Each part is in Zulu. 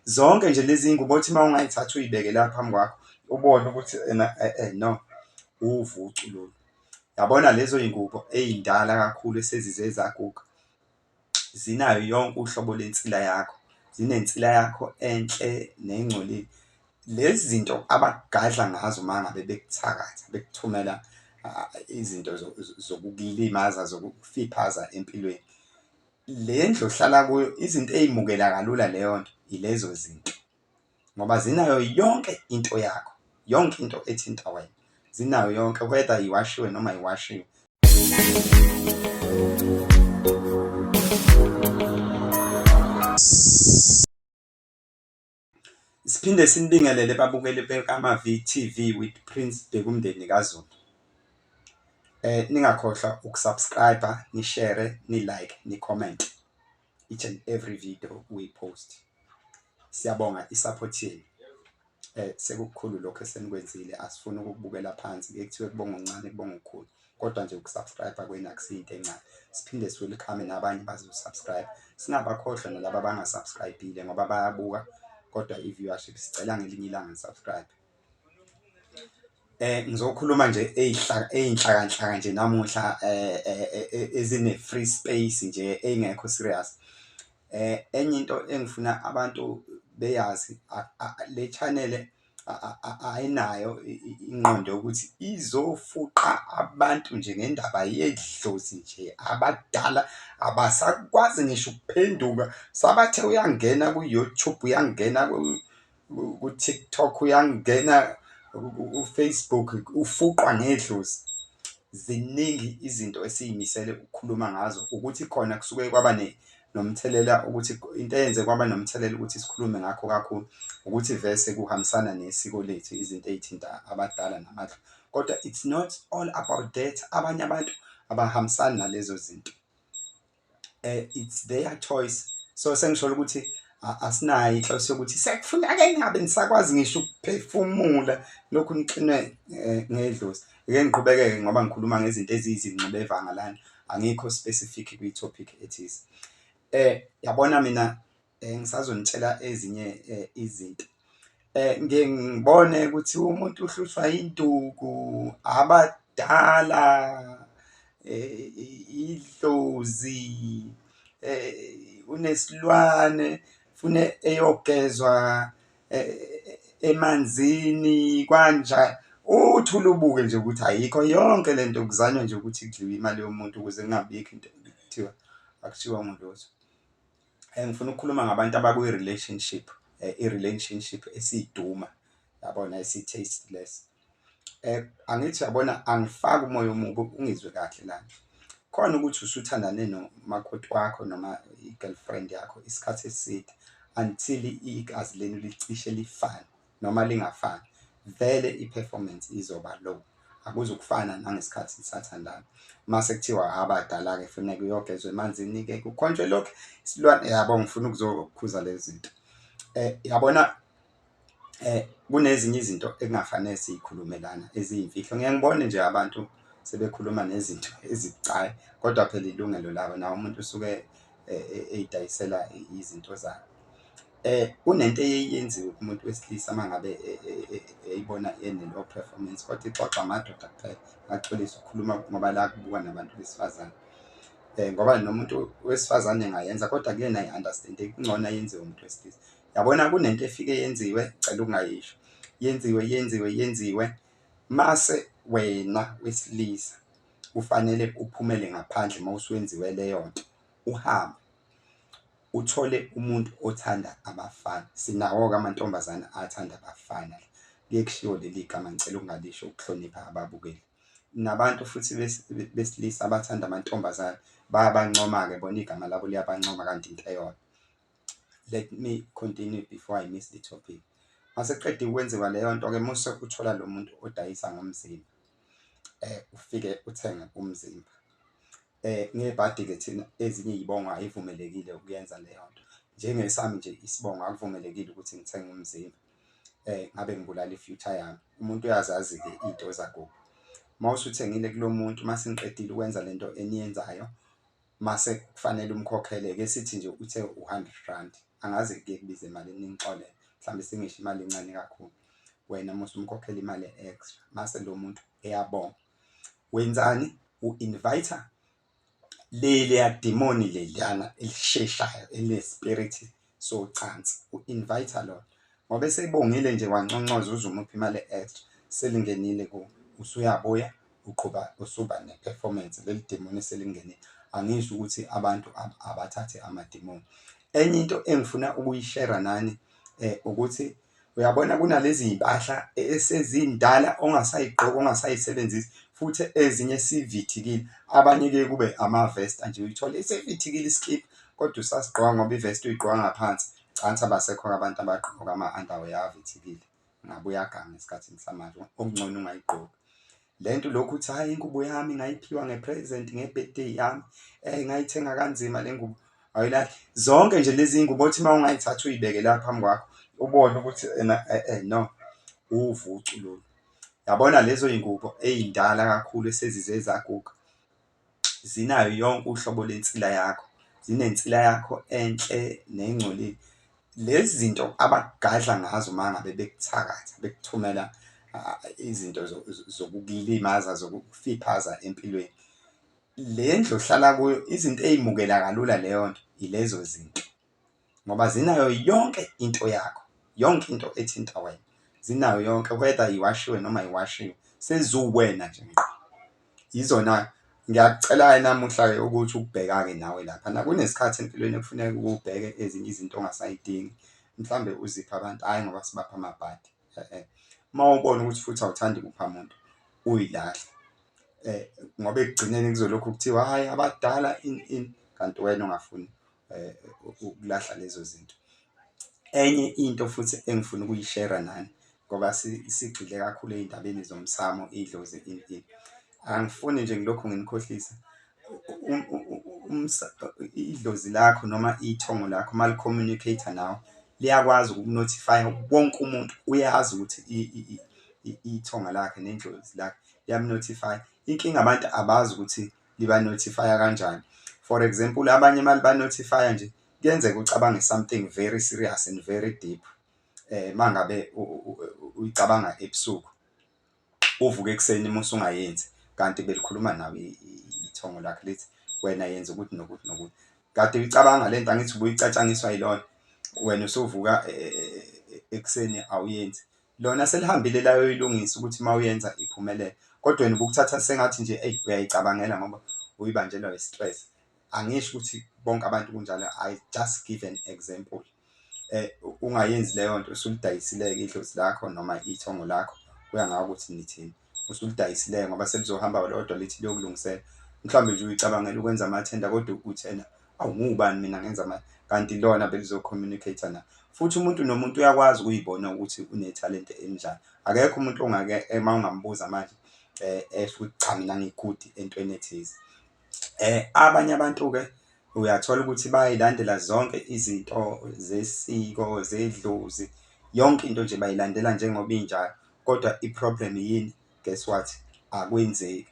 Zonke nje lezi ngubo othi uma ungayithatha uyibeke la phambi kwakho ubone ukuthi ena e-e no, uvucu lolu. Yabona lezo y'ngubo ey'ndala kakhulu esezize zaguga, zinayo yonke uhlobo lensila yakho, zinensila yakho enhle nengcolile. Lezi zinto abakugadla ngazo uma ngabe bekuthakatha bekuthumela izinto zokukulimaza, zokukufiphaza empilweni. Le ndlu ohlala kuyo izinto ey'mukela kalula leyo nto ilezo zinto ngoba zinayo yonke into yakho, yonke into ethinta wena zinayo yonke whether iwashiwe noma ayiwashiwe. Siphinde sinibingelele babukeli bekaMavi TV with Prince Bhekumndeni kaZulu. Ningakhohlwa ukusubscribe, ni-share, ni-like, ni-comment each and every video we post. Siyabonga i-support yenu. Sekukukhulu lokho esenikwenzile, asifuni ukukubukela phansi, kuye kuthiwe kubonga okuncane kubonga okukhulu. Kodwa nje ukusubscribe kwenu akusiyo into encane. Siphinde si-welcome nabanye bazo-subscribe. Singabakhohlwa nalaba abanga-subscribe-ile ngoba bayabuka kodwa i-viewership sicela ngelinye ilanga ni-subscribe. Ngizokhuluma nje ey'nhlakanhlaka nje namuhla ezine-free space nje ey'ngekho serious. Enye into engifuna abantu beyazi le channel ayinayo ingqondo yokuthi izofuqa abantu nje ngendaba yedlozi nje abadala abasakwazi ngisho ukuphenduka. Sabathe uyangena ku-YouTube, uyangena ku-TikTok, uyangena ku-Facebook ufuqwa ngedlozi. Ziningi izinto esiy'misele ukukhuluma ngazo ukuthi khona kusuke kwaba nomthelela ukuthi into eyenze kwaba nomthelela ukuthi sikhulume ngakho kakhulu ukuthi vese kuhambisana nesiko lethu izinto ey'thinta abadala namadlozi. Kodwa it's not all about that, abanye abantu abahambisani nalezo zinto. It's their choice. So sengisholo ukuthi asinayo inhloso yokuthi sekufuneka ningabe nisakwazi ngisho ukuphefumula lokhu nixinwe ngedlozi. Ake ngiqhubeke-ke ngoba ngikhuluma ngezinto eziyizingxubevanga lana, angikho specific kwi-topic ethize. Yabona mina ngisazonitshela ezinye izinto. Ngiye ngibone ukuthi umuntu uhlushwa induku, abadala, idlozi, unesilwane fune eyogezwa emanzini kwanjani. Uthule ubuke nje ukuthi ayikho yonke le nto kuzanywa nje ukuthi kudliwe imali yomuntu ukuze kungabikho into ekuthiwa akushiwongo lutho. Ngifuna ukukhuluma ngabantu abakwi-relationship, i-relationship esiyiduma yabona esi-tasteless. Angithi uyabona angifaki umoya omubi ungizwe kahle lana. Khona ukuthi usuthandane nomakoti wakho noma i-girlfriend yakho isikhathi eside until igazi lenu licishe lifane. noma lingafani vele i-performance izoba low, akuzukufana nangesikhathi nisathandana. Mase kuthiwa abadala-ke funeka uyogezwa emanzini-ke kukhonjwe lokhu isilwane, yabo ngifuna ukuzokhuza lezi zinto. Yabona kunezinye izinto ekungafanele siy'khulume lana eziyimfihlo. Ngiye ngibone nje abantu sebekhuluma nezinto ezibucayi kodwa phela ilungelo labo nawe umuntu usuke ey'dayisela izinto zakhe. Kunento eye yenziwe kumuntu wesilisa uma ngabe eyibona ene-low performance kodwa ixoxwa amadoda kuphela. Ngiyaxolisa ukukhuluma ngoba la kubukwa nabantu besifazane. Ngoba nomuntu wesifazane engayenza kodwa kuyena ayi-understand-eki, kungcono yenziwe umuntu wesilisa. Yabona kunento efike yenziwe, ngicela ukungayisho, yenziwe, yenziwe, yenziwe, mase wena wesilisa kufanele uphumele ngaphandle uma usuwenziwe leyo nto, uhambe. Uthole umuntu othanda abafana. Sinawo-ke amantombazane athanda abafana. Kuye kushiwo leli gama ngicela ukungalisho ukuhlonipha ababukeli. Nabantu futhi besilisa abathanda amantombazane bayabancoma-ke bona igama labo liyabancoma kanti into eyodwa. Let me continue before I miss the topic. Mase kuqediwe ukwenziwa leyo nto-ke muse uthola lo muntu odayisa ngomzimba, ufike uthenge umzimba. Ngebhadi-ke thina ezinye iy'bongo ayivumelekile ukuyenza leyo nto. Njengesami nje isibongo akuvumelekile ukuthi ngithenge umzimba ngabe ngibulala i-future yami. Umuntu uyazazi-ke iy'nto zakubo. Uma usuthengile kulo muntu uma seniqedile ukwenza le nto eniyenzayo, mase kufanele umkhokhele-ke sithi nje uthe u-hundred rand. Angazi kuye kubize malini, ningixolele mhlawumbe sengisho imali encane kakhulu. Wena uma usumkhokhela imali e-extra mase lo muntu eyabonga. Wenzani? U-invite-a leliya dimoni leliyana elisheshayo eline-spirit socansi, u-invite-a lona ngoba esebongile nje wanconcoza uze umuphe imali e-extra, selingenile kuwe, usuyabuya uqhuba usuba ne-performance, leli dimoni selingenile. Angisho ukuthi abantu abathathe amadimoni. Enye into engifuna ukuyishera nani ukuthi uyabona kunalezi iy'mpahla esezindala ongasay'gqoki ongasay'sebenzisi futhi ezinye esivithikile. Abanye kuye kube amavesti nje uyithole isivithikile isikibha kodwa usasigqoka ngoba ivesti uyigqoka ngaphansi. Cansi abasekho abantu abagqoka ama-underwear avithikile, ngabe uyaganga esikhathini samanje, okungcono ungayigqoki. Le nto lokhu uthi hhayi ingubo yami ngayiphiwa nge-present nge-birthday yami, ngayithenga kanzima le ngubo, awuyilahli. Zonke nje lezi iy'ngubo othi uma ungay'thatha uy'beke la phambi kwakho ubone ukuthi ena no, uvucu lolu. Yabona lezo y'ngubo ey'ndala kakhulu esezize zaguga, zinayo yonke uhlobo lensila yakho, zinensila yakho enhle nengcolile. Lezi zinto abakugadla ngazo uma ngabe bekuthakatha, bekuthumela izinto zokukulimaza, zokukufiphaza empilweni. Le ndlu ohlala kuyo izinto ey'mukela kalula leyo nto ilezo zinto ngoba zinayo yonke into yakho, yonke into ethinta wena zinayo yonke whether iwashiwe noma ayiwashiwe, seziwuwena nje ngqo. Yizona ngiyakucela-ke namuhla-ke ukuthi ukubheka-ke nawe lapha kunesikhathi empilweni ekufuneka ubheke ezinye izinto ongasay'dingi, mhlawumbe uziphe abantu, hhayi ngoba sibapha amabhadi Uma ubona ukuthi futhi awuthandi ukupha muntu uyilahle ngoba ekugcineni kuzolokhu kuthiwa hhayi abadala ini ini, kanti uwena ongafuni ukulahla lezo zinto. Enye into futhi engifuna ukuyishera nani ngoba sigxile kakhulu ey'ndabeni zomsamo, idlozi ini ini, angifuni nje ngilokhu nginikhohlisa idlozi lakho noma ithongo lakho uma li-communicate-a nawe liyakwazi ukuku-notify-a wonke umuntu uyazi ukuthi ithonga lakhe nedlozi lakhe liyamu-notify-a. Inkinga abantu abazi ukuthi liba-notify-a kanjani. For example, abanye uma liba-notify-a nje kuyenzeka ucabange something very serious and very deep uma ngabe uyicabanga ebusuku, uvuke ekuseni uma usungayenzi kanti belikhuluma nawe ithongo lakho lithi wena yenza ukuthi nokuthi nokuthi. Kade uyicabanga le nto angithi ubuyicatshangiswa yilona, wena usuvuka ekuseni awuyenzi. Lona selihambile layoyilungisa ukuthi uma uyenza iphumelele, kodwa wena ubukuthatha sengathi nje eyi uyayicabangela ngoba uyibanjelwa i-stress. Angisho ukuthi bonke abantu kunjalo, I just give an example. Ungayenzi leyo nto usulidayisile-ke idlozi lakho noma ithongo lakho, kuya ngawe ukuthi nithini. Usulidayisile ngoba selizohamba lodwa lithi liyokulungisela. Mhlawumbe nje uyicabangela ukwenza amathenda kodwa uthi ena awu ngubani mina ngenza kanti lona belizo-communicate-a na. Futhi umuntu nomuntu uyakwazi ukuy'bona ukuthi unethalente elinjani. Akekho umuntu ongake uma ungambuza manje esho ukuthi cha mina ngi-good entweni ethize. Abanye abantu-ke uyathola ukuthi bayay'landela zonke izinto zesiko, zedlozi, yonke into nje bayilandela njengoba injalo, kodwa i-problem yini? Guess what? Akwenzeki.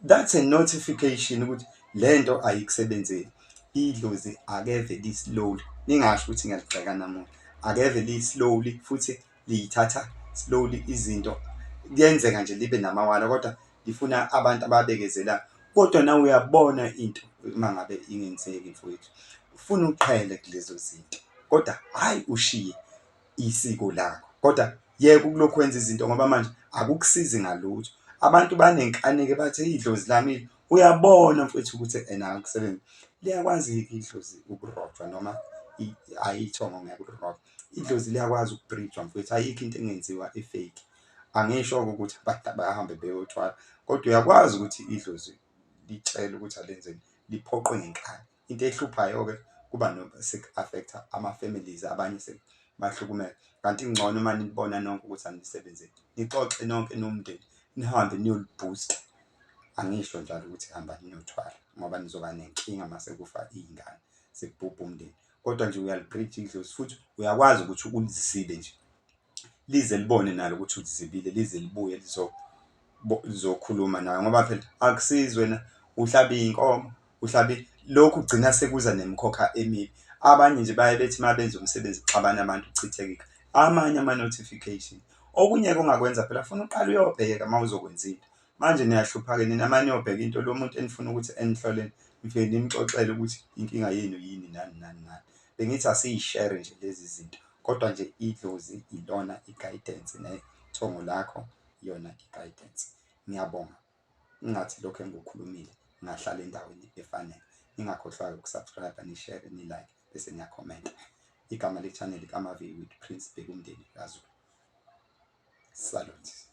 That's a notification ukuthi le nto ayikusebenzeli. Idlozi akeve li-slowly, ningasho ukuthi ngiyaligxeka namuhla, akeve li-slowly futhi liy'thatha slowly izinto. Kuyenzeka nje libe namawala kodwa lifuna abantu ababekezelayo, kodwa nawe uyabona into uma ngabe ingenzeki mfowethu, ufuna uqhele kulezo zinto kodwa hhayi ushiye isiko lakho, kodwa yeka ukulokhu wenza izinto ngoba manje akukusizi ngalutho. Abantu banenkanike bathi idlozi lami, uyabona mfowethu ukuthi ena akusebenzi. Liyakwazi-ke idlozi ukurojwa noma hhayi ithongo ngeke ulirobhe. Idlozi liyakwazi ukubrijwa mfowethu, ayikho into engenziwa e-fake. Angisho-ke ukuthi abantu abahambe beyothwala, kodwa uyakwazi ukuthi idlozi litshele ukuthi alenzeni, liphoqwe ngenkani. Into ehluphayo-ke kuba seku-affect-a ama-families abanye sebahlukumeza. Kanti kungcono uma nibona nonke ukuthi anisebenzeli, nixoxe nonke niwumndeni, nihambe niyoli-boost-a. Angisho njalo ukuthi hambani niyothwala ngoba nizoba nenkinga uma sekufa iy'ngane, sekubhubha umndeni, kodwa nje uyali-bridge-a idlozi futhi uyakwazi ukuthi ulizibe nje lize libone nalo ukuthi ulizibile, lize libuye lizokhuluma nawe ngoba phela akusizi wena uhlabe iy'nkomo, uhlabe lokhu kugcina sekuza nemikhokha emibi. Abanye nje baye bethi uma benza umsebenzi kuxabane abantu kuchitheke amanye ama-notification. Okunye-ke ongakwenza phela funa uqale uyobheka uma uzokwenza into. Manje niyahlupha-ke nina uma niyobheka into lo muntu enifuna ukuthi enihlolele nifike nimxoxele ukuthi inkinga yenu yini nani nani nani. Bengithi asiy'shere nje lezi zinto kodwa nje idlozi ilona i-guidance nethongo lakho iyona i-guidance. Ngiyabonga. Ingathi lokhu engikukhulumile ngahlala endaweni efanele. Ningakhohlwa-ke uku-subscribe, ni-share, ni-like bese niyakhomenta. Igama le-channel kaMavi with Prince Bhekumndeni kaZulu. Salute.